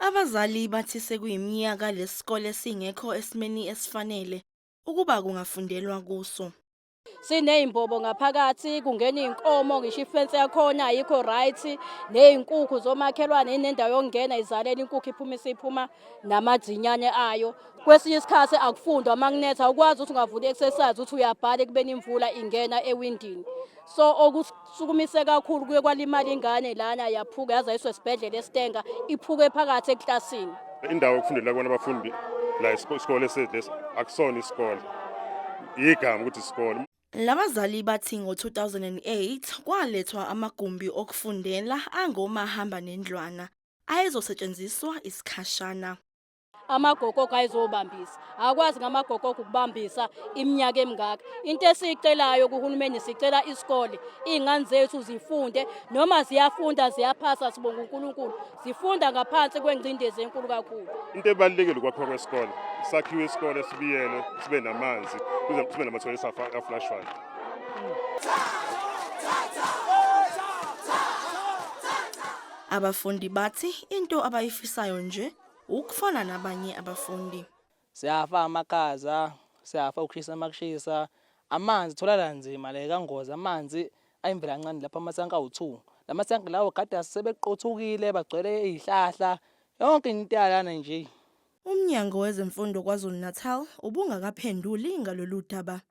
Abazali bathi sekuyiminyaka lesikole singekho esimeni esifanele ukuba kungafundelwa kuso. Siney'mbobo ngaphakathi, kungena iy'nkomo, ngisho ifensi yakhona ayikho right, ney'nkukhu zomakhelwane inendawo yokungena izalela inkukhu iphuma isiphuma namadzinyane ayo. Kwesinye isikhathi akufundwa uma kunetha, awukwazi ukuthi ungavula i-exercise ukuthi uyabhala ekubeni imvula ingena ewindini. So okusukumise kakhulu kuye kwalimala ingane lana yaphuka yaze yayiswa esibhedlela eStenga iphuke phakathi eklasini. Indawo okufundela kubona abafundi la isikole sethu lesi akusona isikole, igama ukuthi isikole. Labazali bathi ngo-2008 kwalethwa amagumbi okufundela angomahamba nendlwana ayezosetshenziswa isikhashana. Amagogogo ayezobambisa, akwazi ngamagogogo ukubambisa iminyaka emingaka. Into esiyicelayo kuhulumeni, sicela isikole iy'ngane zethu zifunde, noma ziyafunda ziyaphasa, sibonga uNkulunkulu, zifunda ngaphansi kwengcindezi enkulu kakhulu. Into ebalulekile ukwakhiwa kwesikole, sakhiwe isikole sibiyelwe, sibe namanzi, sibe namathoyilethi aflashwayo. Abafundi bathi into abayifisayo nje ukufana nabanye abafundi. Siyafa amakhaza, siyafa ukushisa makushisa. Amanzi tholakala nzima le kaNgozi, amanzi ayimvela kancane lapha amatanki awu-2. La matanki lawo kade sebeqothukile bagcwele iy'hlahla, yonke into yalana nje. Umnyango wezeMfundo KwaZulu-Natal ubungakaphenduli ngalolu daba.